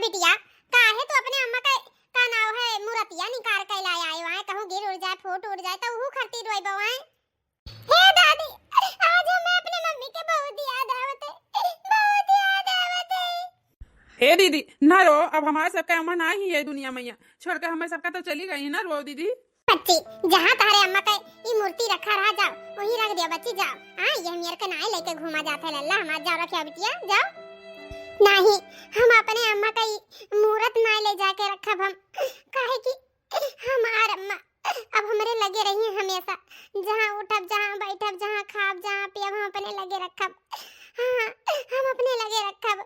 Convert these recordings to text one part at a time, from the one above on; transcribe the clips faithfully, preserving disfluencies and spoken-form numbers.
बिटिया, काहे तू अपने अम्मा का, का नाव है, मूरतिया निकार के लाए आयो है, कहूँ गिर उड़ जाए, फूट उड़ जाए, तो उहू खरती रोइबो है। हे दादी, आज हमें अपने मम्मी के बहुत याद आवत है, बहुत याद आवत है। ए दीदी, ना रो, अब हमार सबका अम्मा ना ही है दुनिया मैया, छोड़ के हमें सबका तो चली गई ना, रो दीदी। बच्ची, जहाँ तहरे अम्मा के ई मूर्ति रखा रहा, जाओ, वहीं रख दिया बच्ची, जाओ। हाँ, ये मेर के नाई लेके घूमा जात है लल्ला हमार, जाओ रखिया बिटिया, जाओ। नहीं, हम अपने अम्मा का ई मूरत नाई ले जाके रखब हम, काहे कि हमार अम्मा अब हमरे लगे रही हमेशा, जहाँ उठब, जहाँ बैठब, जहाँ खाब, जहाँ पियब, हम अपने लगे रखब। हाँ, हम अपने लगे रखब।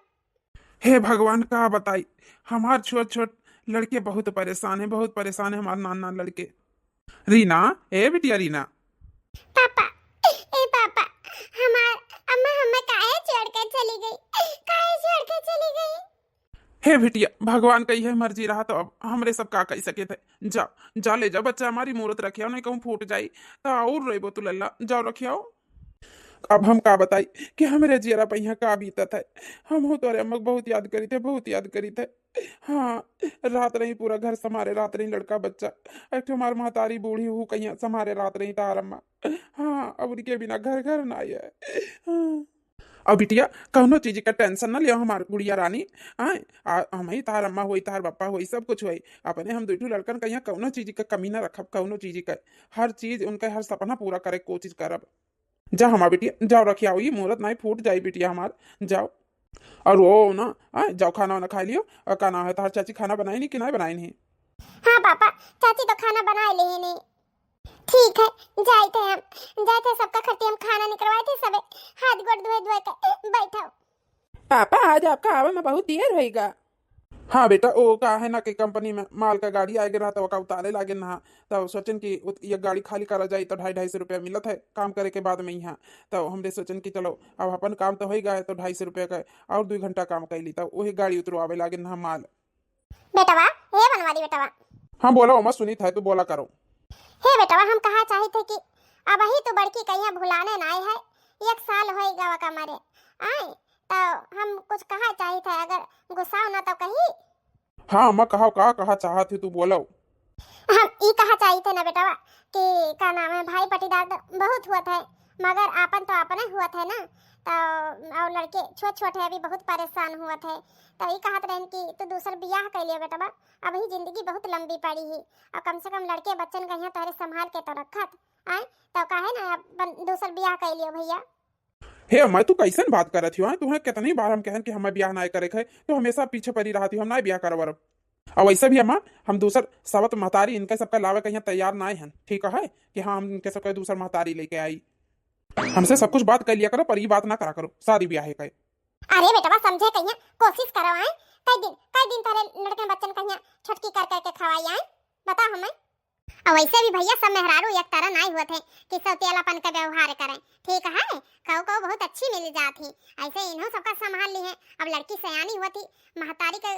हे भगवान, का बताई, हमार छोट छोट लड़के बहुत परेशान है, बहुत परेशान है हमार नान नान लड़के। रीना, ए बिटिया रीना। पापा, ए पापा, हमार अम्मा हमें काहे छोड़ के चली गई, काहे छोड़ के चली गई? हे बिटिया, भगवान कही है मर्जी रहा तो अब हमरे सब का कही सके थे। जा, जा ले जा बच्चा, हमारी मूरत रखियाओ, नहीं कहूँ फूट जाई, तो और रोइबो तू लल्ला, जाओ रखियाओ। अब हम का बताई कि हमरे जियरा पहिया का बीतत है। हम हो तोरे अम्मा के बहुत याद करी थे, बहुत याद करी थे। हाँ, रात रही पूरा घर संभारे, रात रही लड़का बच्चा। एक ठो हमार महतारी बूढ़ी हूँ कहिया संभारे रात रही तार अम्मा। हाँ, अब उनके बिना घर घर ना आए। हाँ। अब बिटिया, कौनो चीज का tension ना लियो हमार गुड़िया रानी। आए, आ, हम ही तार अम्मा होई, तार पापा होई, सब कुछ होई। अपने हम दुइठू लड़कन का यहाँ कौनो चीज का कमी ना रखब, कौनो चीज का। हर चीज उनका हर सपना पूरा करे के कोशिश करब। जा हमार बिटिया, जाओ रखियाओ, ये मूरत नाई फूट जाई बिटिया हमार, जाओ। और वो ना, आए, जाओ खाना वाना खा लियो। और का नाम है, तार चाची खाना बनाई नहीं कि नहीं बनाई नहीं? हाँ पापा, चाची तो खाना बनाए लेहे नहीं। ठीक है, जाइत है हम, जाइत है सबका खरती हम खाना निकरवाइत है सबे, हाथ गोड़ धोए धोए के बैठो। पापा, आज आपका आवे में बहुत देर होइगा। हाँ बेटा, वो का है ना कि कंपनी में माल का गाड़ी आए रहा, तो ओका उतारे लागे ना, तो सोचन कि उत-, ये गाड़ी खाली करा जाई, तो ढाई, ढाई सौ रुपया मिलत है काम करे के बाद में यहाँ। तो हमरे सोचन कि चलो, अब अपन काम तो होइगा है, तो ढाई सौ रुपया का और दो घंटा काम कर ली, तो वही गाड़ी उतरवावे लागे ना माल। बेटवा, हे बनवारी बेटवा। हाँ, बोला, ओमा सुनित है, तू बोला करो। हे बेटवा, हम कहा चाहित है कि अबही तो बड़की कहिया भुलाने नाय है, एक साल होई गवा का मरे। आए, तो हम कुछ कहा चाहित है, अगर गुस्साओ ना तो कही। हाँ अम्मा, कहो, का कहा चाहत है, तू बोलो। हम ई कहा चाहित है ना बेटवा कि का नाम है, भाई पटीदार तो बहुत हुआ था, मगर आपन तो आपने हुआ था ना, तो और लड़के छोट छोट है, अभी बहुत परेशान हुआ थे, तो ई कहत रहन कि तू दूसर बियाह कर लियो बेटवा, अबही जिंदगी बहुत लंबी पड़ी ही, और कम से कम लड़के बच्चन का यहाँ तोहरे संभाल के तो रखत, आए, तो काहे ना अपन दूसर बियाह कर लियो भैया। हे अम्मा, तू कैसन बात करत हियो, आए? तुहें कितनी बार हम कहन कि हमें बियाह नाय करे के है, तू हमेशा पीछे पड़ी रहती हो, हम नाय बियाह करब। और वैसे भी अम्मा, हम दूसर सवत महतारी इनके सबका लावे के यहाँ तैयार नाय हन, ठीक है कि हाँ, हम इनके सबके दूसर महतारी लेके आई। हमसे सब कुछ बात कर लिया करो, पर ये बात ना करा करो शादी ब्याह के। अरे बेटवा, समझे कहिया कोशिश करो, आए। कई दिन, कई दिन तोहरे लड़कन बच्चन कहिया छोटकी कर करके खवाई, आए। बताओ हमें। और वैसे भी भैया, सब मेहरारू एक तरह नाई हुआ थे कि सौतेलापन का व्यवहार करें, ठीक है? कहो कहो बहुत अच्छी मिल जात ही, ऐसे इन्हों सबका संभाल ली है। अब लड़की सयानी हुआ थी, महतारी के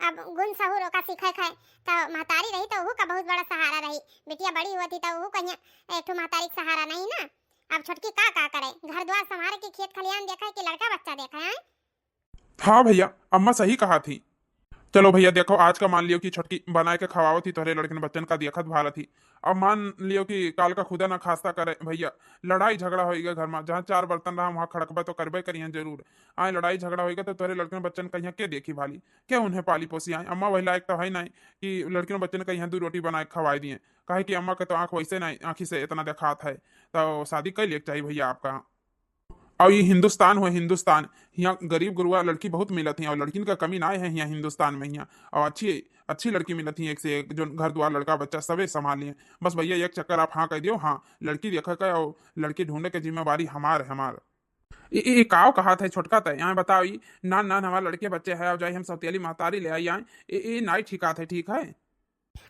अब गुण सहूर ओका सीखे खाए, तो महतारी रही तो ओहू का बहुत बड़ा सहारा रही। बिटिया बड़ी हुआ थी तो ओहू कहिया एक ठो महतारी के सहारा नहीं ना। अब छोटकी का का करे, घर द्वार संभारे के, खेत खलियान देखे कि लड़का बच्चा देखे, हैं? हाँ भैया, अम्मा सही कहा थी। चलो भैया, देखो, आज का मान लियो कि छोटकी बनाए के खवावत ही, तोहरे लड़कन बच्चन का देखत भालत ही। अब मान लियो कि काल का खुदा ना खास्ता करे भैया, लड़ाई झगड़ा होइगा घर में, जहाँ चार बर्तन रहा वहाँ खड़कबे तो करबे करिहन जरूर। आए लड़ाई झगड़ा होइगा तो तोहरे लड़कन बच्चन का यहाँ के देखी भाली, के उन्हें पाली पोसी? आए अम्मा वही लायक तो है नहीं कि लड़कन बच्चन का यहाँ दो रोटी बनाए के खवाए दिए, काहे कि अम्मा के तो आँख वैसे नहीं, आँखी से इतना देखात है, तो शादी कर लिए चाहिए भैया आपका। और ये हिंदुस्तान हो, हिंदुस्तान, यहाँ गरीब गुरुआ लड़की बहुत मिलत हैं और लड़किन का कमी ना है यहाँ हिंदुस्तान में। यहाँ और अच्छी, अच्छी लड़की मिलत हैं, एक से एक, जो घर द्वार, लड़का बच्चा सबे संभाली हैं। बस भैया, एक चक्कर आप हाँ कह दियो, हाँ, लड़की देखे के और लड़की ढूंढे के जिम्मेवारी हमार है, हमार। ई, ई, ई काव कहा था छोटका तय? यहाँ बताओ, ई नान नान हमारे लड़के बच्चे हैं, और जाई हम सौतेली महतारी ले आई, आए, ई, ई नाई ठिकात है, ठीक है?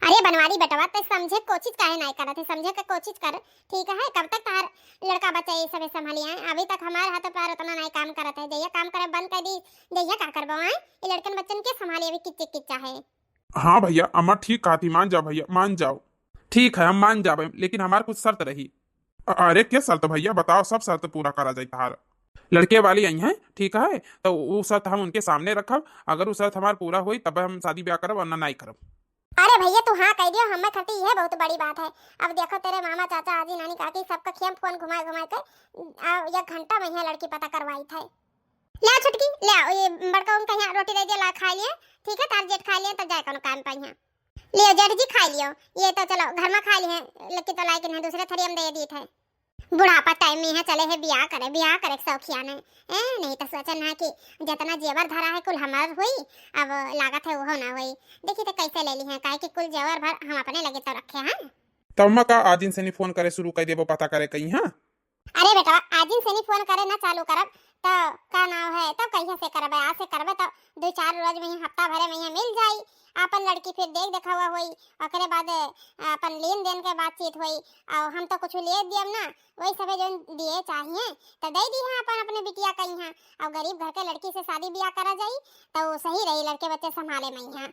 अरे बनवारी बेटवा, ते समझे के कोशिश काहे नाय करत है? समझे के कोशिश कर, ठीक है? कब तक तार लड़का बच्चा ये सबे संभाली आए? अभी तक हमार हाथ पैर उतना नाय काम करत है। जहिया काम करे बंद कर दी, जहिया का करबो आए? ये लड़कन बच्चन के संभाली, अभी किच्चे किच्चा है। हाँ भैया, अम्मा ठीक कहा थी, मान जाओ भैया, मान जाओ। ठीक है, हम मान जाबे, लेकिन हमार कुछ शर्त रही। अ-, अरे, के शर्त भैया, बताओ, सब शर्त पूरा करा जाई तहार। लड़के वाली आई हैं, ठीक है, तो उ शर्त हम उनके सामने रखब। अगर उ शर्त हमार पूरा होई, तब हम शादी ब्याह करब, वरना नाई करब। अरे भैया, तू हाँ कह दियो, हमें खातिर यह बहुत बड़ी बात है। अब देखो, तेरे मामा, चाचा, आजी, नानी, काकी, सबका खिया फोन घुमाए घुमाए के, आ, एक घंटा में यहाँ लड़की पता करवाई थे। ले आओ छुटकी, ले आओ, ये बड़का उनका यहाँ रोटी दे दिया, ला खा लिए, ठीक है, तार जेठ खा लिए, तब जाए कोनो काम पे यहाँ। लियो जेठ जी, खा लियो, ये तो चलो घर में खा लिए, लेकिन तो लायक नहीं, दूसरे थरिया में दे दी थे। बुढ़ापा टाइम में यहाँ चले है बियाह करे, बियाह करे के शौकिया ने। ए, नहीं तो सोचन है कि जितना जेवर धरा है कुल हमार होई, अब लागत है वो ना होई। देखी तो कैसे ले ली हैं, काहे कि कुल जेवर भर हम अपने लगे तो रखे हैं। तो अम्मा का आजिन से नहीं फोन करे शुरू कर देबो, पता करे कहीं, हाँ? अरे बेटा, आजिन से नहीं फोन करे ना चालू करब, तो का नाव है, तो कहिया से करबे? आज से करबे तो दो चार रोज में ही, हफ्ता भरे में ही मिल जाई। आपन लड़की फिर देख देखावा होई, ओकरे बाद अपन लेन देन के बातचीत होई। और हम तो कुछ ले दियब ना, वही सबे जौन दिए चाहिए तो दे दी है अपन अपने बिटिया कहीं। और गरीब घर के लड़की से शादी ब्याह करा जाई तो सही रही, लड़के बच्चे संभाले में यहाँ।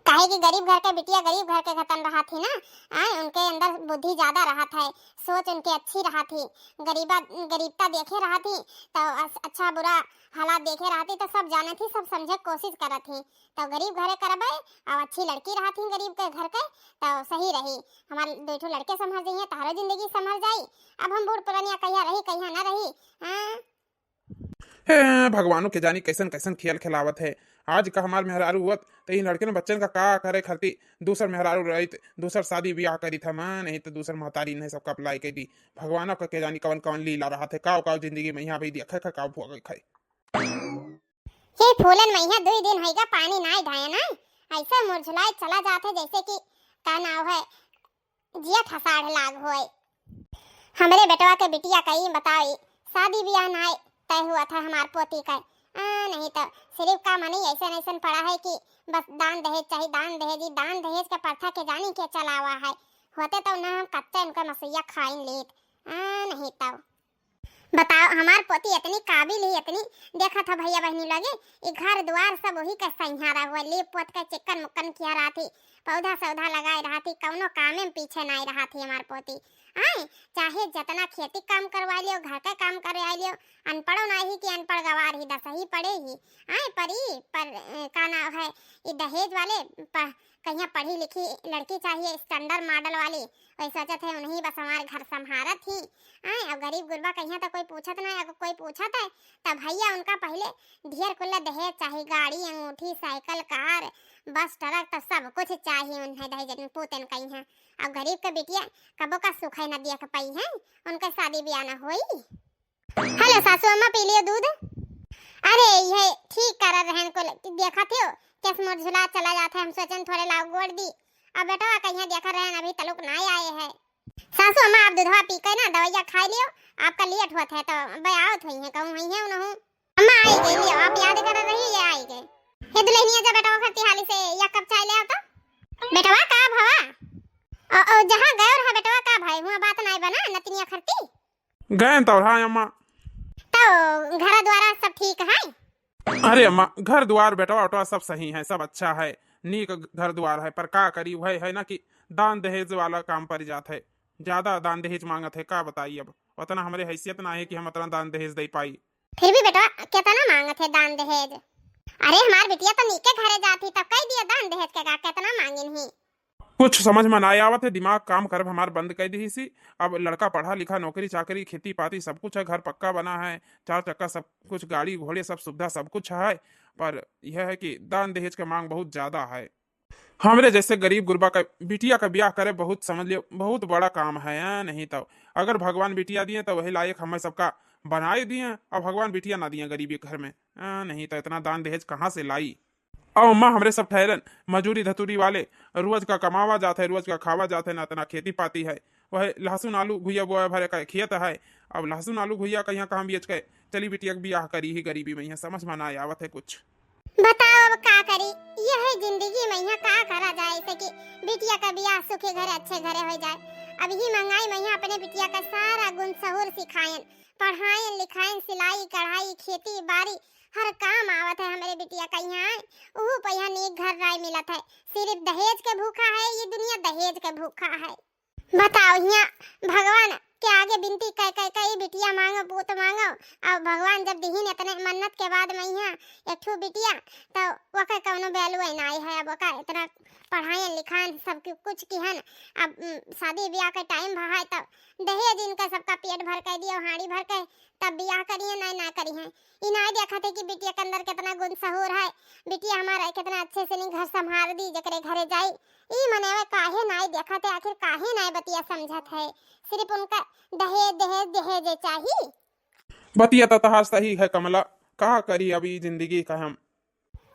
काहे कि गरीब घर के बिटिया गरीब घर के घतन रहत ही ना, आए, उनके अंदर बुद्धि ज्यादा रहत है, सोच उनके अच्छी रहत ही, गरीबा गरीबता देखे रहत ही, तो अस-, अच्छा बुरा हालात देखे रहत ही, तो सब जानत ही, सब समझे के कोशिश करत ही। तो गरीब घरे करबे, और अच्छी लड़की रहत ही गरीब के घर के, तो सही रही। हमार दो ठो लड़के संभर जाइए, तहारो जिंदगी संभर जाई। अब हम बूढ़ पुरनिया कहिया रही, कहिया ना रही, हाँ? हे भगवानो के जानी कैसन कैसन खेल खेलावत है। आज का हमार मेहरारू हुअत, तो इन लड़कन बच्चन का का करे खातिर दूसर मेहरारू रहित, दूसर शादी ब्याह करी था माँ, नहीं तो दूसर महतारी इन्हें सबका अप्लाई कर दी। भगवानो का के जानी कवन कवन लीला रहत है, काव काव जिंदगी में यहाँ भी देखा खा काव भोग खाए। हे फूलन मैया, दुई दिन होइगा पानी नाय ढाया ना, ऐसे मुरझुलाए चला जात है जैसे कि का नाव है, जिया ठसाढ़ लाग होए। हमरे बेटवा के बिटिया कई बताई, शादी बियाह नाय तय हुआ था हमार पोती का। आ, नहीं तो सिर्फ का मनी ऐसन ऐसन पड़ा है कि बस दान दहेज चाही, दान दहेज, ई दान दहेज के प्रथा के जानी के चलावा है। होते तो ना हम कच्चे उनका मसुइया खाइन लेत। आ, नहीं तो बताओ, हमार पोती इतनी काबिल ही, इतनी, देखत हो भैया बहनी लोगे, ई घर द्वार सब वही के सैहारा हुआ, लीप पोत के चिक्कन मुक्कन किया रहत ही, पौधा सौधा लगाए रहत ही, कौनो कामे में पीछे नाई रहत ही हमार पोती। आए, चाहे जितना खेती काम करवा लियो, घर के काम करवा लियो, अनपढ़ो नाही कि अनपढ़ गवार ही, दसही पढ़े ही। आए, पर ई, पर, ए, का नाव है, ई दहेज वाले, प-, कहिया पढ़ी लिखी लड़की चाहिए, standard model वाली, वही सोचत है, उन्हीं बस हमार घर संभारत ही। आए, अब गरीब गुरबा कहिया तो कोई पूछत ना, अगर कोई पूछत है, तब भैया उनका पहले ढेर कुल्ला दहेज चाही, गाड़ी, अंगूठी, साइकिल, कार, बस, ट्रक, तो सब कुछ चाही उन्हें दहेज में पूतन कहीं है। अब गरीब के बिटिया कबो का सुख है न देख पाई है, उनके शादी ब्याह न होई। हेलो सासू अम्मा, पी लियो दूध। अरे, ये ठीक कर रहन को ल-, देखा थियो, कैस मुरझुला चला जात है, हम सोचन थोड़े लाओ गोड़ दी। अब बेटवा कहिया देखा रहन, अभी तलुक ना आए है। सासू अम्मा, आप दूधवा पी के ना दवाइया खा लियो, आपका लेट होत है तो अब आवत हुई है, कहूँ हुई है उन्हों। अम्मा आई गई, लियो, आप याद कर रही, ये आई गए। हे दुल्हनिया, जा बेटवा खरती हाली से या कप चाय ले आओ तो। बेटवा का भवा? ओ, ओ, जहाँ गयो रहा बेटवा का भाई, हुआ बात नाय बना, नतनिया खरती। गए तो रहा अम्मा। तो घर द्वारा सब ठीक है? अरे अम्मा, घर द्वार बेटवा उटवा सब सही है, सब अच्छा है, नीक घर द्वार है, पर का करी, वह है ना कि दान दहेज वाला काम पड़ जात है, ज्यादा दान दहेज मांगत है, का बताई अब, उतना हमरे हैसियत ना है कि हम उतना दान दहेज दे पाई। फिर भी बेटवा कितना मांगत है दान दहेज? अरे हमार बिटिया तो नीके घरे जात ही, तब कह दिया दान दहेज के का कितना मांगिन ही। कुछ समझ में ना आवत है, दिमाग काम करब हमार बंद कर दी सी। अब लड़का पढ़ा लिखा, नौकरी चाकरी, खेती पाती सब कुछ है, घर पक्का बना है, चार चक्का सब कुछ, गाड़ी घोड़े सब सुविधा सब कुछ है, पर यह है कि दान दहेज के मांग बहुत ज्यादा है। हमरे जैसे गरीब गुरबा का बिटिया का ब्याह करे बहुत, समझ लियो, बहुत बड़ा काम है, आ, नहीं तो अगर भगवान बिटिया दिए तो वही लायक हमें सबका बनाए दिए, और भगवान बिटिया ना दिए गरीबी घर में, आ, नहीं तो इतना दान दहेज कहाँ से लाई? अब अम्मा हमरे सब ठहरन मजूरी धतूरी वाले, रोज का कमावा जात है, रोज का खावा जात है, ना इतना खेती पाती है, वह लहसुन आलू घुइया बोए भरे का खेत है। अब लहसुन आलू घुइया कहिया कहाँ बेच के चली बिटिया के बियाह करी ही गरीबी में, यहाँ समझ में ना आवत है कुछ। बताओ अब का करी, यह जिंदगी में यहाँ का करा जाए, ऐसे कि बिटिया का बियाह सुखी घरे अच्छे घरे हो जाए। अब ही महंगाई में यहाँ अपने बिटिया का सारा गुण सहूर सिखायन, पढ़ायन लिखायन, सिलाई कढ़ाई खेती बारी हर काम आवत है हमरे बिटिया का यहाँ। उहू पे यहाँ नीक घर राय मिलत है, सिर्फ दहेज के भूखा है ये दुनिया, दहेज के भूखा है। बताओ, हियाँ भगवान के आगे बिनती कह कह के ई बिटिया मांगो, पूत मांगो, और भगवान दिहिन इतने मन्नत के बाद मइहाँ एक ठो बिटिया, तो ओकर कौनो value नाई है। अब ओका इतना पढ़ाएन लिखाएन सब कु-, कुछ किहन, अब, उम, शादी ब्याह के time भा है, तब दहेज इनका सबका पेट भर के दियो, हांडी भर के, तब ब्याह करिहैं, नाई ना करिहैं। ई नाई देखत है कि बिटिया के अंदर कितना गुण सहूर है, बिटिया हमारा कितना अच्छे से नी घर संभार दी, जकरे घरे जाई। ई मनेवे काहे नाई देखत है, आखिर काहे नाई बतिया समझत है? सिर्फ उनका दहेज, दहेज, दहेज चाही। बतिया तो तहार सही है कमला, का करी अब ई जिंदगी का हम।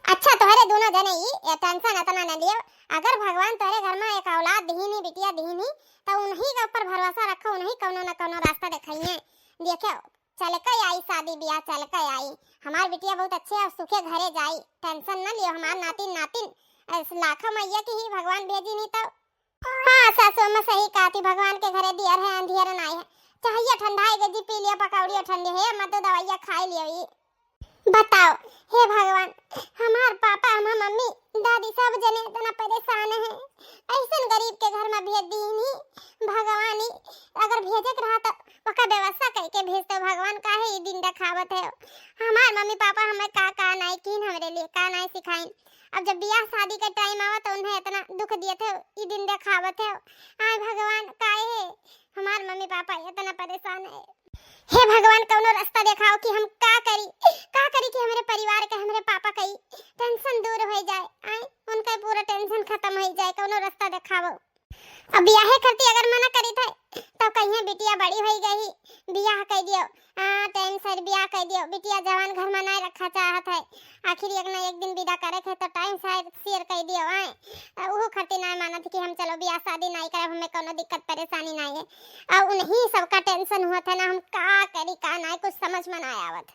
अच्छा, तोहरे दोनों जने ई, ये tension इतना न लियो। अगर भगवान तोहरे घर में एक औलाद दिहिन ही, बिटिया दिहिन ही, तो उन्हीं के ऊपर भरोसा रखो, उन्हीं कौनो न कौनो रास्ता दिखाइए। देखो, चल के आई शादी ब्याह, चल के आई। हमार बिटिया बहुत अच्छे और सुखे घरे जाई, tension न लियो। हमार नातिन, नातिन, अ, लाखों मैया की ही भगवान भेजी नहीं तो। हाँ सासू अम्मा सही कहती, भगवान के घरे दियर है, अंधियर नाई है। चाहिए ठंडा है जी, पी लियो पकौड़ी और ठंडी है, मत तो दवाइया खाई लियो ई। बताओ, हे भगवान, हमार पापा, हमार मम्मी, दादी सब जने इतना परेशान है, ऐसन गरीब के घर में भेज दीन ही। भगवान ही अगर भेजे के रहा तो ओकर व्यवस्था करके भेजते भगवान, काहे ई दिन देखावत है? हमार मम्मी पापा हमें का का नाई कीन, हमरे लिए का नाई सिखाइन। अब जब बियाह शादी का time आवा तो उन्हें इतना दुख दिए थे, ई दिन देखावत है। आय भगवान, काहे हमार मम्मी पापा इतना परेशान है? हे भगवान, कौनो रास्ता देखाओ कि हम का करी, का करी कि हमरे परिवार के, हमरे पापा का ई tension दूर हो जाए, आय उनका पूरा tension खत्म हो जाए, कौनो रास्ता देखाओ। अब बियाहे करती अगर मना करी थे, तो कहिए बिटिया बड़ी होई गई, बियाह कर दियो, आ, time से बियाह कर दियो, बिटिया जवान घर में नहीं रखा चाहत है, आखिर एक ना एक दिन विदा करे के तो time से शेर कर दियो, आए, आ, उहू खरती नहीं मानत कि हम चलो बियाह शादी नहीं करब, हमें कोनो दिक्कत परेशानी नहीं है। और उन्हीं सबका tension हुआ था ना, हम का करी का नहीं, कुछ समझ में नहीं आवत।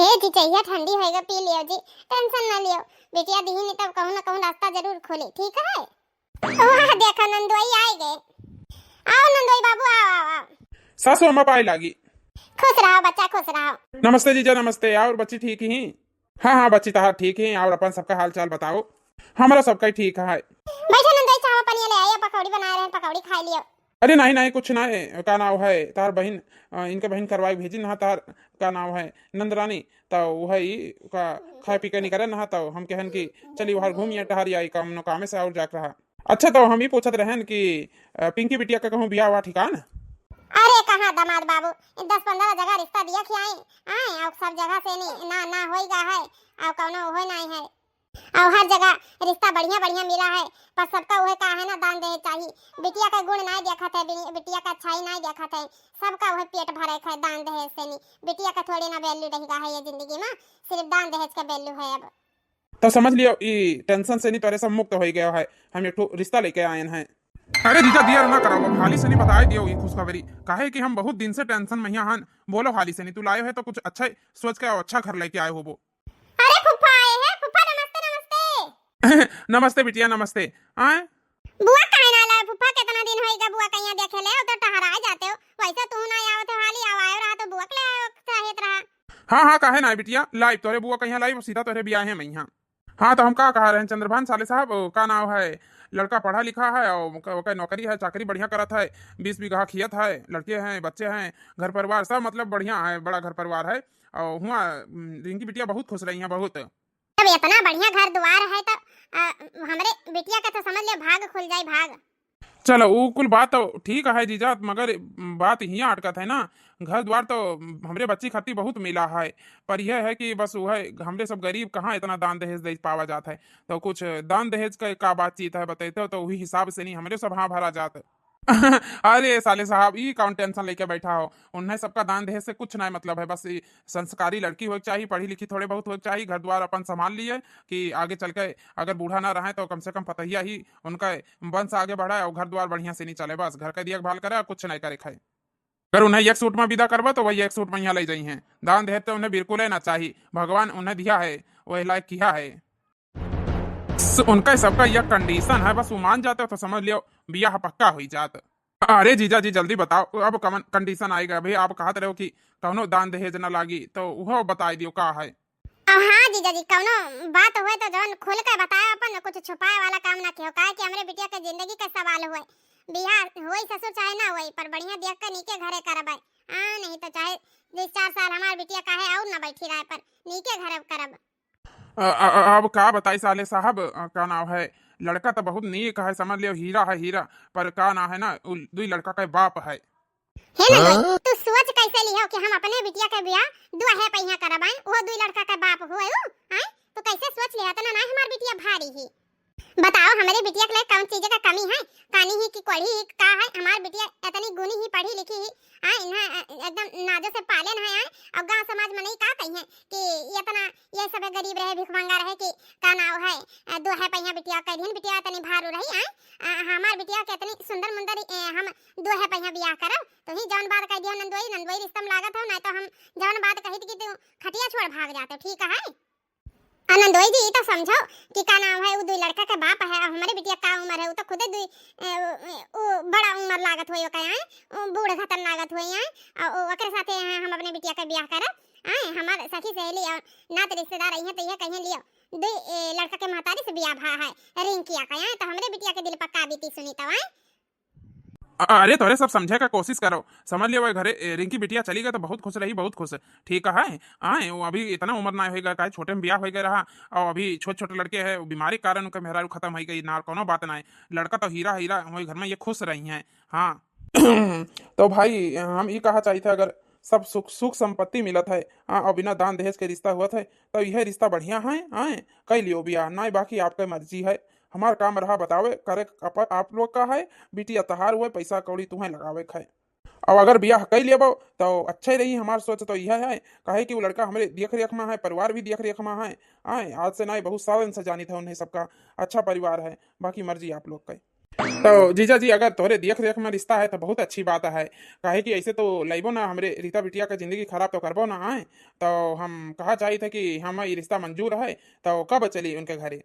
ए जी, चाहिए ठंडी होएगा, पी लियो जी, tension ना लियो, बिटिया दिहिन तब कहूँ ना कहूँ रास्ता जरूर खोली, ठीक है? वाह, देखो नंदोई आए गए। आओ नंदोई बाबू, आओ, आओ, आओ। सासू अम्मा पाए लागी। खुश रहो बच्चा, खुश रहो। नमस्ते जीजा, नमस्ते। और बच्ची ठीक ही? हाँ, हाँ, बच्ची तहार ठीक ही। और अपन सबका हाल चाल बताओ। हमरा सबका ही ठीक है। बैठो नंदोई, चाह पानी ले आए, पकौड़ी बनाए रहे, पकौड़ी खाई लियो। अरे नहीं, नहीं, कुछ नहीं। का नाव है तहार बहिन, अ, इनके बहिन करवाई भेजी ना तहार, का नाव है, नंदरानी, तो वही का खाए पी के निकरे ना, तो हम कहन कि चली वहाँ घूमिए टहरी आई, काम नो कामे से और जाक रहा। अच्छा, तो हम ही पूछत रहन कि, अ, पिंकी बिटिया का कहूँ बियाह हुआ ठिकान? अरे कहाँ दामाद बाबू, दस पन्द्रह जगह रिश्ता दिया खियाई, आए, और सब जगह से नहीं, ना, ना होई गा है, और कौनो होई नहीं है। और हर जगह रिश्ता बढ़िया बढ़िया मिला है, पर सबका वह का है ना, दान दहेज चाही। बिटिया का गुण नहीं देखत है, बि-, बिटिया का अच्छाई नहीं देखत है, सबका वह पेट भरे है दान दहेज से नहीं। बिटिया का थोड़ी ना value रह गा है ये जिंदगी में, सिर्फ दान दहेज का value है अब। तो समझ लियो, ई tension से नहीं तोरे सब मुक्त हो गया है। हम एक ठो रिश्ता लेके आयन हैं। अरे जीजा, दियर ना कराओ, अब हाली से नहीं बताए दियो ई खुशखबरी, काहे कि हम बहुत दिन से tension में यहाँ हन। बोलो हाली से नहीं, तू लाए है तो कुछ अच्छा ही सोच के आओ, अच्छा घर लेके आए हो वो। अरे फूफा आए हैं, फूफा नमस्ते, नमस्ते। नमस्ते बिटिया, नमस्ते। आए? बुआ काहे ना लाए फूफा, कितना दिन होइगा बुआ कहिया देखे ले, तो टहराए जाते हो, वैसे तू ना आवत हो हाली, आवायो रहा तो बुआ के ले आयो चाहत रहा। हाँ, हाँ, काहे ना बिटिया, लाइव तोरे बुआ कहिया लाइव, सीधा तोरे बियाहे मइहाँ। हाँ, तो हम का कहा रहे हैं, चंद्रभान साले साहब, ओ, का नाव है, लड़का पढ़ा लिखा है और ओकर, ओकर नौकरी है, चाकरी बढ़िया करत है, बीस बीघा खेत है, लड़के हैं, बच्चे हैं, घर परिवार सब मतलब बढ़िया है, बड़ा घर परिवार है। और हुआ, उम, रिंकी बिटिया बहुत खुश रही हैं, बहुत। जब इतना बढ़िया घर द्वार है तो, अ, हमरे बिटिया का तो समझ ले भाग खुल जाए, भाग। चलो, उ कुल बात तो ठीक है जीजा, मगर बात हियाँ अटकत है ना, घर द्वार तो हमरे बच्ची खातिर बहुत मिला है, पर यह है कि बस वह हमरे सब गरीब कहाँ इतना दान दहेज दे पावा जात है, तो कुछ दान दहेज का का बातचीत है बतैते हो, तो वही हिसाब से नहीं हमरे सब हाँ भरा जात। अरे साले साहब, ई कौन tension लेके बैठा हो? उन्हें सबका दान दहेज से कुछ ना मतलब है, बस ई संस्कारी लड़की होए के चाही, पढ़ी लिखी थोड़े बहुत होए के चाही, घर द्वार अपन संभाल लिए कि आगे चल के अगर बूढ़ा ना रहे तो कम से कम पतहिया ही उनका वंश आगे बढ़े और घर द्वार बढ़िया से नहीं चले, बस घर का देखभाल करे और कुछ नहीं करे खाए। अगर उन्हें एक सूट में विदा करबा तो वही एक सूट में यहाँ ले जाई हैं, दान दहेज तो उन्हें बिल्कुल ही ना चाही, भगवान उन्हें दिया है, वही लायक किया है। स-, उनका सबका यह condition है, बस वो मान जाते हो तो समझ लियो बियाह पक्का हो जात। अरे जीजा जी, जल्दी बताओ, अब कवन condition आएगा भाई? आप कहत रहे हो कि कौनो दान दहेज ना लागी, तो वो बताई दियो का है। अब हाँ जीजा जी, कौनो बात हुए तो जौन खुल के बताए, अपन कुछ छुपाए वाला काम ना कियो, काहे कि हमरे बिटिया के जिंदगी के सवाल हुए। बियाह होई ससुर चाहे ना होई, पर बढ़िया देख के नीके घरे करबे। हाँ, नहीं तो चाहे दो चार साल हमार बिटिया काहे और ना बैठी रहे, पर नीके घर अब करब। अ, अ, अ, अब का बताई साले साहब, अ, का नाव है, लड़का तो बहुत नीक है, समझ लियो हीरा है, हीरा। पर का नाव है ना, उ दुई लड़का के बाप है। हे नंदोई, हाँ? तू सोच कैसे लिहो कि हम अपने बिटिया के बियाह दुहे पहिया करब, आए? वो दुई लड़का के बाप हुए उ, आए? तू कैसे सोच लिहा? इतना ना हमार बिटिया भारी ही। बताओ, हमरे बिटिया के लिए कौन चीज का कमी है? कानी ही कि कोढ़ी ही का है? हमार बिटिया इतनी गुनी ही, पढ़ी लिखी ही, आए? इन्हें, अ, एकदम नाजो से पाले न है, आए? और गांव समाज में नहीं का कही है कि ये इतना, ये सब गरीब रहे, भिखमंगा रहे कि का नाव है, अ, दुहे पहिया बिटिया कह दिहन, बिटिया इतनी भारू रही, आए? अ, हमार बिटिया के इतनी सुंदर मुंदर, अ, हम दुहे पहिया बियाह करब, तो ही जौन बात कह दियो नंदोई, नंदोई रिश्ता में लागत हो, नहीं तो हम जौन बात कही थी कि तू खटिया छोड़ भाग जाते, ठीक है? आ नंदोई जी, ई तो समझो कि का नाम है, उ दुई लड़का के बाप है, अब हमरे बिटिया का उम्र है, उ तो खुदे दुई, ए, उ, उ बड़ा उम्र लागत होई ओका, आए? उ बूढ़ घतन लागत होई, आए? आ उ ओकरे साथे हम अपने बिटिया के बियाह करब, आए? हमार सखी सहेली और नात रिश्तेदार आई हैं तो ये कहिए लियो, दुई, ए, लड़का के महतारी से बियाह भा है, रिंकिया का, आए? तो हमरे बिटिया के दिल पर का बीती सुनी तो, आए? अ-, अरे, तोरे सब समझे का कोशिश करो। समझ लियो, वो घरे, ए, रिंकी बिटिया चली गई तो बहुत खुश रही, बहुत खुश। ठीक है, आए, वो अभी इतना उम्र ना होएगा, काहे छोटे में बियाह हो गए रहा, और अभी छोट छोटे लड़के हैं, वो बीमारी के कारण उनका मेहरारू खत्म हो गई, ना कोनो बात ना है। लड़का तो हीरा, हीरा, वही घर में ये खुश रही हैं। हाँ। तो भाई, हम ई कहा चाहिए था, अगर सब सुख, सुख संपत्ति मिलत है, हाँ, और बिना दान दहेज के रिश्ता हुआ था, तो यह रिश्ता बढ़िया है, आए, कई लियो बियाह, ना बाकी आपका मर्जी है। हमार काम रहा बतावे, करे आप, आप लोग का है, बिटिया तहार हुए, पैसा कौड़ी तुम्हें लगावे के है। अब अगर बियाह कई लेबो, तो अच्छा ही रही, हमार सोच तो यह है, काहे कि वो लड़का हमरे देख रेख में है, परिवार भी देख रेख में है, आए, आज से ना, बहुत सालन से जानी था उन्हें सबका, अच्छा परिवार है, बाकी मर्जी आप लोग का। तो जीजा जी, अगर तोहरे देख रेख में रिश्ता है, तो बहुत अच्छी बात है, काहे कि ऐसे तो लइबो ना, हमरे रीता बिटिया का जिंदगी खराब तो करबो ना, आए, तो हम कहा चाहिए था कि हम ये रिश्ता मंजूर है, तो कब चली उनके घरे?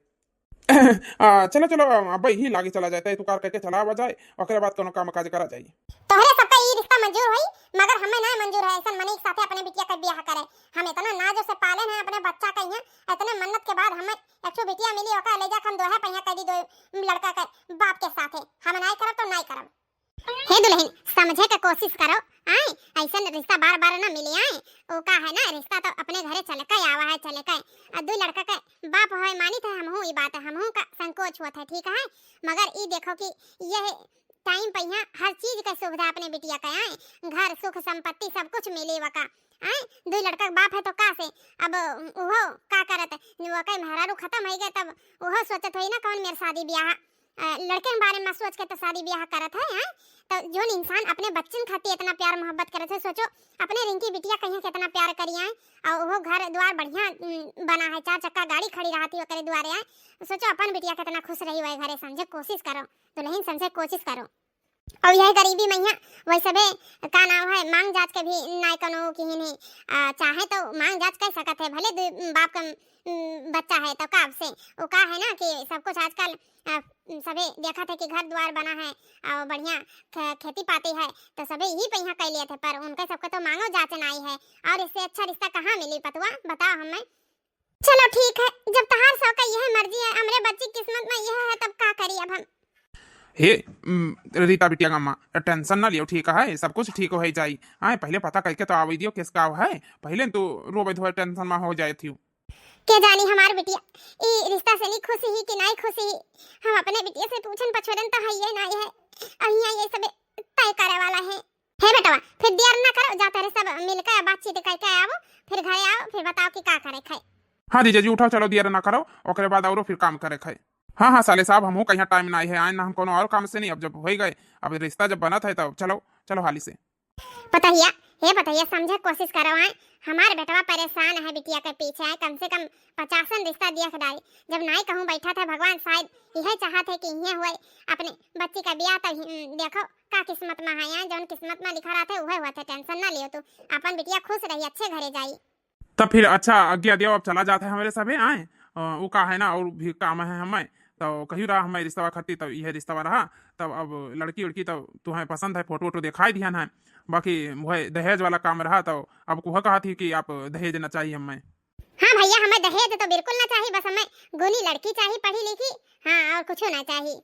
आ, चलो, चलो, अब यही लागे चला जाए, तू कार करके चला आवा जाए, ओकरे बाद कोनो काम काज करा जाए। तोहरे सबका ई रिश्ता मंजूर होई, मगर हमें ना मंजूर है ऐसन मनई के साथे अपने बिटिया का बियाह करे। हम इतना नाज से पाले हैं अपने बच्चा का, यहाँ इतने मन्नत के बाद हमें एक ठो बिटिया मिली, ओका ले जाके हम दोहे पहिया कर दी दो लड़का के बाप के साथे। हम नाई करब तो नाई करब। हे दुल्हन, समझे के कोशिश करो, आए, ऐसन रिश्ता बार बार ना मिले, आए। ओ का है ना, रिश्ता तो अपने घरे चल के आवा है, चल के। आ दो लड़का के बाप होए मानित है, हमहू ई बात है, हमहू का संकोच होत है, ठीक है, मगर ई देखो कि यह टाइम पे यहाँ हर चीज के सुविधा अपने बिटिया के, आए, घर, सुख, संपत्ति, सब कुछ मिली वका, आए, दो लड़का के बाप है तो का से, अब उहो का करत, वका मेहरारू खत्म हो गए, तब उहो सोचत होई ना कौन मेर शादी ब्याह, अ, लड़के के बारे में सोच के तो शादी ब्याह करत है, हैं? तो जोन इंसान अपने बच्चन खातिर इतना प्यार मोहब्बत करत है, सोचो अपने रिंकी बिटिया कहिया कितना प्यार करी, आए, और वो घर द्वार बढ़िया, उम, बना है, चार चक्का गाड़ी खड़ी रहती ओकरे दुआरे, आए, सोचो अपन बिटिया कितना खुश रही हुए घरे, समझे कोशिश करो, दुल्हन समझे कोशिश करो। और यह गरीबी में यहाँ वही सबे का नाम है, मांग जांच के भी नाय कनो किहिन है, आ, चाहे तो मांग जांच कर सकत है, भले दू बाप का, उम, बच्चा है तो का से, वो का है ना कि सब कुछ आजकल, आ, सभे देखत है कि घर द्वार बना है और बढ़िया खे-, खेती पाती है, तो सभे यही पे यहाँ कर लिया थे, पर उनके सबके तो मांगो जांच नाई है। और इससे अच्छा रिश्ता कहाँ मिली पतुआ, बताओ हमें। चलो ठीक है, जब तहार सबका यह मर्जी है, हमरे बच्ची किस्मत में यह है, तब का करी अब हम। हे, उम, रीता बिटिया का माँ, टेंशन ना लियो, ठीक है, सब कुछ ठीक हो जाई। आए, पहले पता करके तो आवे दियो, किस का है, पहले तू रोवे धोए टेंशन में हो जाए थी। के जानी हमार बिटिया ई रिश्ता से नहीं खुश ही कि नहीं खुश ही। हम अपने बिटिया से पूछन पछोरन तो है ये नहीं है, और यहाँ ये सब तय करे वाला है। हे बेटवा, फिर देर ना करो, जा तोरे सब मिलके बातचीत करके आओ, फिर घरे आओ, फिर बताओ कि का करे खाए। हाँ जीजा जी, उठाओ, चलो देर ना करो, ओकरे बाद औरो फिर काम करे खाए। हाँ, हाँ, साले साहब, हमहू कहीं टाइम ना है, आए ना हम कोनो और काम से नहीं, अब जब हो ही गए, अब रिश्ता जब बनत है, तब चलो, चलो हाली से। पतहिया, हे पतहिया, समझे कोशिश करो, आए, हमार बेटवा परेशान है बिटिया के पीछे, आए, कम से कम पचासन रिश्ता देख डारी। जब नाई कहूँ बैठा था, भगवान शायद यह चाहत है कि इहे हुए अपने बच्ची का ब्याह, तो ही, देखो का किस्मत में है, आए, जौन किस्मत में लिखा रहत है, उहे हुआ था, टेंशन ना लियो तू, अपन बिटिया खुश रही, अच्छे घरे जाई। तब फिर अच्छा, आज्ञा दियो, अब चला जात है हमरे सभे, आए, अ, उ का है ना, और भी काम है हमें, तो कहियो रहा हमें रिश्तवा खती, तब यह रिश्तवा रहा, तब अब लड़की उड़की तब तुम्हें पसंद है, फोटो वोटो दिखाई दिया है, बाकी वह दहेज वाला काम रहा, तो अब कुह कहा थी कि आप दहेज देना चाहिए हमें। हाँ भैया, हमें दहेज तो बिल्कुल ना चाहिए, बस हमें गुनी लड़की चाहिए, पढ़ी लिखी, हाँ, और कुछ ना चाहिए।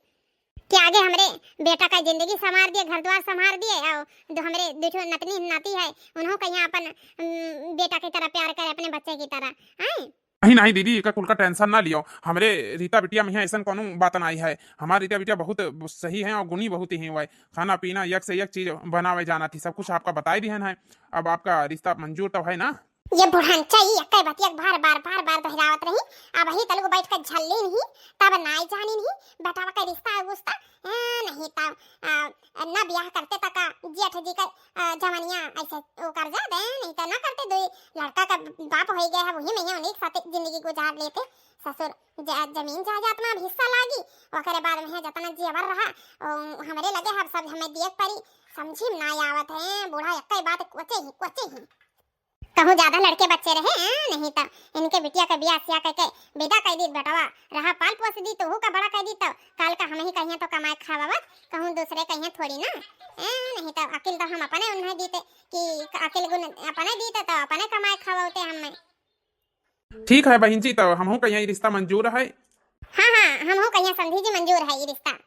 कि आगे हमरे बेटा का जिंदगी संवार दिए, घर द्वार संवार दिए, और दो हमरे दो ठो नतनी नाती है, उन्हों का यहाँ अपन, उम, बेटा की तरह प्यार करे, अपने बच्चे की तरह, हैं? नहीं, नहीं दीदी, एका कुल का tension ना लियो। हमरे रीता बिटिया में यहाँ ऐसन कौनो बात ना आई है। हमार रीता बिटिया बहुत सही है और गुणी बहुत ही हुआ है। खाना पीना एक से एक चीज बनावे जाना थी, सब कुछ आपका बताई दिहन है। अब आपका रिश्ता मंजूर तो है ना? ये बुढ़नचा ई एक्कै बतिया बार बार बार बार दोहरावत रही। अब ही तलुक बैठ के झल्ली नहीं, तब नाई जानी नहीं, बेटावा के रिश्ता उस्ता, ए, नहीं तब, आ, ना ब्याह करते तक जेठ जी का, आ, जवनिया ऐसे वो कर जा दे, नहीं तो ना करते। दो लड़का का बाप हो गया है, वही में ही उन्हीं के साथ जिंदगी गुजार लेते। ससुर ज-, जमीन जायदाद में अब हिस्सा लागी, ओकरे बाद में है जितना जेवर रहा, ओ, हमरे लगे है, अब सब हमें दिए के परी। समझी में ना आवत है, बूढ़ा एक्कै बात कोचे ही, कोचे ही। कहूँ ज्यादा लड़के बच्चे रहे, हैं, नहीं तो इनके बिटिया के बियाह सिया कह के विदा कह दी, बेटवा रहा पाल पोस दी, तो का बड़ा कह दी, तो काल का हम ही कहिए तो कमाए खावावत, कहूँ दूसरे कहिए थोड़ी ना, हैं, नहीं तो अकिल तो हम अपने उन्हें दीते कि अकिल गुण अपने दीते तो अपने कमाए खावाते हमें। ठीक है बहिन जी, तो हमहू कहिया ई रिश्ता मंजूर है। हाँ, हाँ, हमहू कहिया समधी जी मंजूर है ई रिश्ता।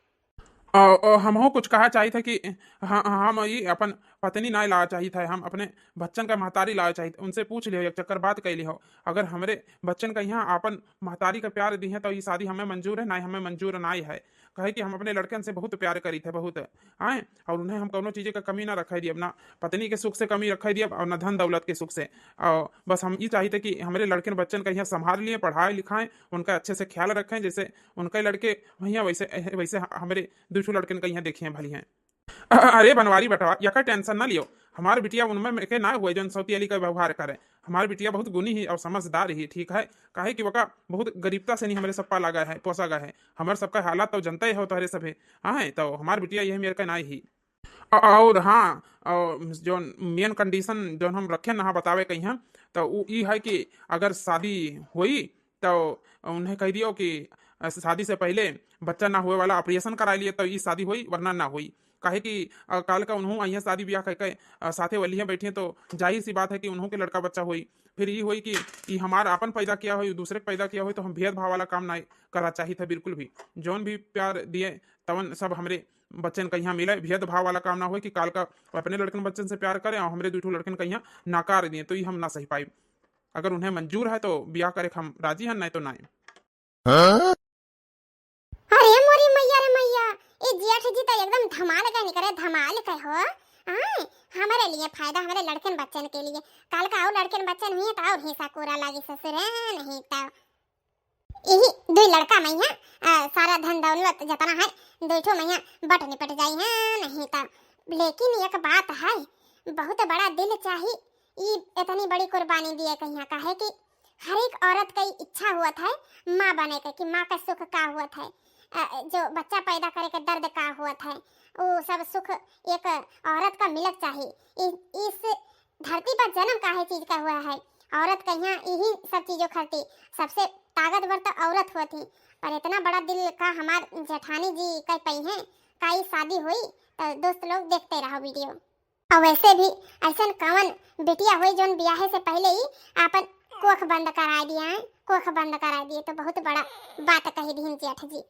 अ, अ, हमहू कुछ कहा चाहित है कि ह-, हम ई अपन पत्नी नाय लावा चाहित है, हम अपने बच्चन का महतारी लावा चाहित। उनसे पूछ लियो, एक चक्कर बात कर लियो। अगर हमरे बच्चन का यहाँ अपन महतारी का प्यार दी है तो ई शादी हमें मंजूर है, नाय हमें मंजूर नाय है। कहे कि हम अपने लड़कन से बहुत प्यार करीत है, बहुत। आए, और उन्हें हम कौनो चीज़ का कमी ना रखे दियब, ना पत्नी के सुख से कमी रखे दियब और ना धन दौलत के सुख से। और बस हम ई चाहित है कि हमरे लड़कन बच्चन का यहाँ संभाल लिए, पढ़ाए लिखाएं, उनका अच्छे से ख्याल रखें, जैसे उनके लड़के वहीं वैसे, वैसे हमरे दू ठो लड़कन का यहाँ देखिए भली हैं। अ-, अरे बनवारी बेटवा, यका tension ना लियो, हमार बिटिया उनमें में के ना हुए जौन सौती अली का व्यवहार करे। हमार बिटिया बहुत गुनी ही और समझदार ही, ठीक है, काहे कि वका बहुत गरीबता से नहीं हमरे सब पाला गया है, पोसा गया है। हमर सबका हालत तो जनते हो तोहरे सभे, हाँ, तो हमार बिटिया यही मेर का नाई ही। अ-, और हाँ, और जौन main condition जौन हम रखे ना बतावे कहीं, तो उ ई है कि अगर शादी होई तो उन्हें कह दियो कि, अ, शादी से पहले बच्चा ना हुए वाला operation करा लिए तो ई शादी होई, वरना ना होई। काहे कि, अ, काल का उन्हों अइहें शादी ब्याह कह के, अ, साथे वलिहें बैठे तो जाहिर सी बात है कि उन्हों के लड़का बच्चा होई। फिर ई होई कि ई हमार आपन पैदा किया होई, दूसरे के पैदा किया होई, तो हम भेदभाव वाला काम ना करा चाहित है बिल्कुल भी। जौन भी प्यार दिए तवन सब हमरे बच्चन का यहाँ मिले, भेदभाव वाला काम ना होई कि काल का अपने लड़कन बच्चन से प्यार करें और हमरे दू ठो लड़कन का यहाँ नकार दिए, तो ई हम ना सही पाई। अगर उन्हें मंजूर है तो ब्याह करे के हम राजी हैं, नहीं तो नहीं। अरे मोरी मैया रे मैया, ए जेठ जी तो एकदम धमाल के निकरे, धमाल के हो। आय, हमरे लिए फायदा, हमरे लड़कन बच्चन के लिए। काल का और लड़कन बच्चन हुई तो और हिस्सा कोरा लागी ससुरे, नहीं तो यही दुई लड़का में है, अ, सारा धन दौलत जतना है, दुई ठो में है, बट निपट जाई है, नहीं तो। लेकिन एक बात है, बहुत बड़ा दिल चाही, ई इतनी बड़ी कुर्बानी दिए कहिया, काहे कि हर एक औरत का इच्छा हुआ था माँ बने के, कि माँ का सुख का हुआ था, अ, जो बच्चा पैदा करे के दर्द का हुआ था, वो सब सुख एक औरत का मिलक चाही। इ-, इस धरती पर जन्म काहे चीज का हुआ है, औरत कहिया यही सब चीजों खातिर सबसे ताकतवर तो औरत हुआ थी। पर इतना बड़ा दिल का हमार जेठानी जी कह पाई हैं, का ई शादी हुई? तो दोस्त लोग देखते रहो video। और वैसे भी ऐसन कवन बिटिया हुई जौन ब्याहे से पहले ही आपन कोख बंद करा दिया है, कोख बंद करा दिए, तो बहुत बड़ा बात कही दीन जेठ जी।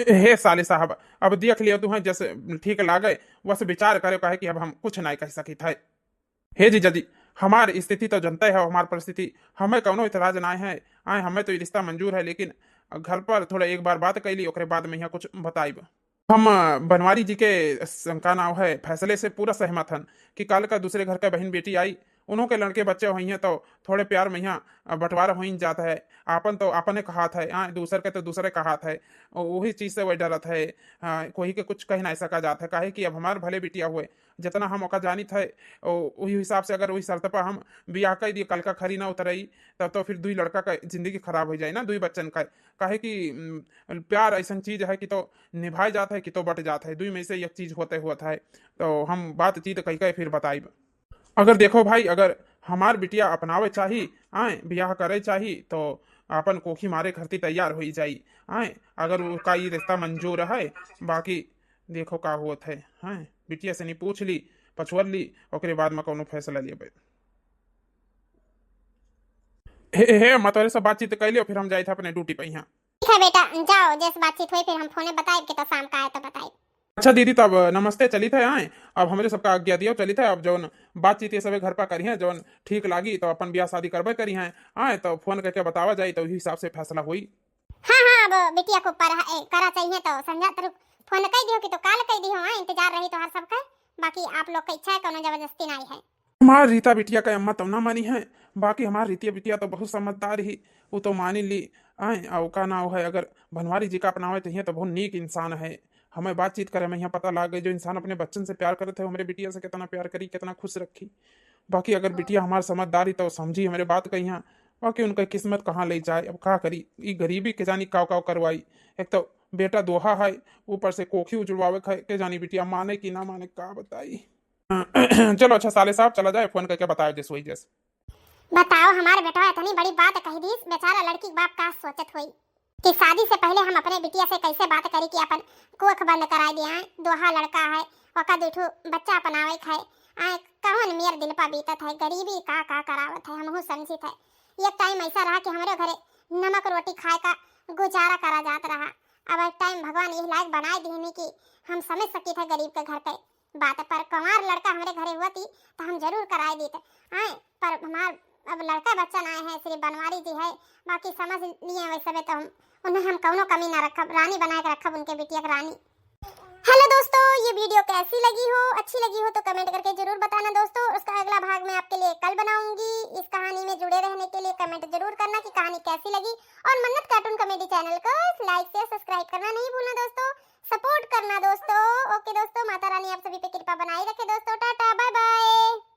ए-, हे साले साहब, अब देख लियो तुहें जैसे ठीक लागे, वैसे विचार करे, काहे कि अब हम कुछ नहीं कह सकित है। हे जीजा जी, हमार स्थिति तो जनते हो, हमार परिस्थिति, हमें कौनो इतराज ना है। आए, हमें तो ये रिश्ता मंजूर है, लेकिन घर पर थोड़ा एक बार बात कैली, ओकरे बाद में यहाँ कुछ बताइब। हम, अ, बनवारी जी के स-, का नाव है, फैसले से पूरा सहमत हन कि काल का दूसरे घर का बहन बेटी आई, उन्हों के लड़के बच्चे होइहें तो थोड़े प्यार में यहाँ, अ, बंटवारा होइन जात है। आपन तो आपने कहात है, आ, दूसर के तो दूसरे कहात है। ओ-, वही चीज से वही डरत है। हाँ, कोई के कुछ कह नहीं सका जात है, काहे कि अब हमार भले बिटिया हुए, जितना हम ओका जानित है, ओ, वही हिसाब से अगर वही शर्त पर हम बियाह कर दिए, काल का खरी ना उतरई, तब तो फिर दुई लड़का का जिंदगी खराब हो जाए ना, दुई बच्चन का। काहे कि, उम, प्यार ऐसन चीज है कि तो निभाए जात है कि तो बट जात है, दुई में से एक चीज होते हुआ था है। तो हम बातचीत कह के फिर बताइब। अगर देखो भाई, अगर हमार बिटिया अपनावे चाही, आए, बियाह करे चाही, तो आपन कोखी मारे खातिर तैयार होई जाई, आए, अगर उनका ई रिश्ता मंजूर है। बाकी देखो का होत है, हैं, बिटिया से नहीं पूछ ली, पछुअल ली, ओकरे बाद में कौनो फैसला लेबे। हे, हे, मैं तोरे से बातचीत कर लियो, फिर हम जाए थे अपने ड्यूटी पे यहाँ। ठीक बेटा, जाओ, जैसे बातचीत होई, फिर हम फोने बताइब कि तो शाम का आए तो बताइब। अच्छा दीदी, तब नमस्ते, चलित है आए। अब हमरे सबका आज्ञा दियो, चलित है। अब जौन बातचीत ये सबे घर पर करिहें, जौन ठीक लागी तो अपन बियाह शादी करबे करिहें। आए तो फोन करके बतावा जाई, तो उही हिसाब से फैसला होई। हाँ, हाँ, अब बिटिया को पर, ए, करा चाहिए तो संझा तरुक फोन कई दियो कि तो काल कई दियो, हाँ, इंतजार रही तोहार सबका। बाकी आप लोग के इच्छा है, कौनो जबरदस्ती नहीं है। हमार रीता बिटिया का अम्मा तो ना मानी है, बाकी हमार रीतिया बिटिया तो बहुत समझदार ही, वो तो मानी ली। आए, और का नाव है, अगर बनवारी जी का अपनावे चाहिए तो बहुत नीक इंसान है। हमें बातचीत करे में यहाँ पता लाग गई, जो इंसान अपने बच्चन से प्यार करत है, हमरे बिटिया से कितना प्यार करी, कितना खुश रखी। बाकी अगर बिटिया हमार समझदारी तो समझी हमरे बात कहिया, बाकी उनका किस्मत कहाँ ले जाए, अब का करी, ई गरीबी के जानी काव काव करवाई। एक तो बेटा दोहा है, ऊपर से कोखी उजड़वावे के है, के जानी बिटिया माने कि ना माने, का बताई। चलो अच्छा साले साहब, चला जाए, फोन करके बताओ जैसे वही जैसे। बताओ, हमारे बेटवा इतनी बड़ी बात कह दीस, बेचारा लड़की के बाप का सोचत होई कि शादी से पहले हम अपने बिटिया से कैसे बात करी कि अपन कोख बंद कराए दिया है, दोहा लड़का है, ओका दू ठो बच्चा अपनावे के है। आए, कौन मेर दिल पा बीतत है, गरीबी का का करावत है, हमहू समझित है। एक टाइम ऐसा रहा कि हमरे घरे नमक रोटी खाए का गुजारा करा जात रहा। अब एक टाइम भगवान यही लायक बनाए दिहनी कि हम समझ सकित है गरीब के घर के बात, पर कुंवार लड़का हमरे घरे हुआ थी तो हम जरूर कराए दीत। आए, पर हमार अब लड़का बच्चा ना है, सिर्फ बनवारी जी है, बाकी समझ लिए वैसे में तो हम उन्हें हम कौनो कमी ना रखब, रानी बनाए के रखब उनके बिटिया के रानी। हेलो दोस्तों, ये वीडियो कैसी लगी हो, अच्छी लगी हो तो कमेंट करके जरूर बताना दोस्तों। उसका अगला भाग मैं आपके लिए कल बनाऊंगी। इस कहानी में जुड़े रहने के लिए कमेंट जरूर करना कि कहानी कैसी लगी, और मन्नत कार्टून कॉमेडी चैनल को लाइक से सब्सक्राइब करना नहीं भूलना दोस्तों, सपोर्ट करना दोस्तों। ओके दोस्तों, माता रानी आप सभी पे कृपा बनाए रखे दोस्तों। Tata, bye bye.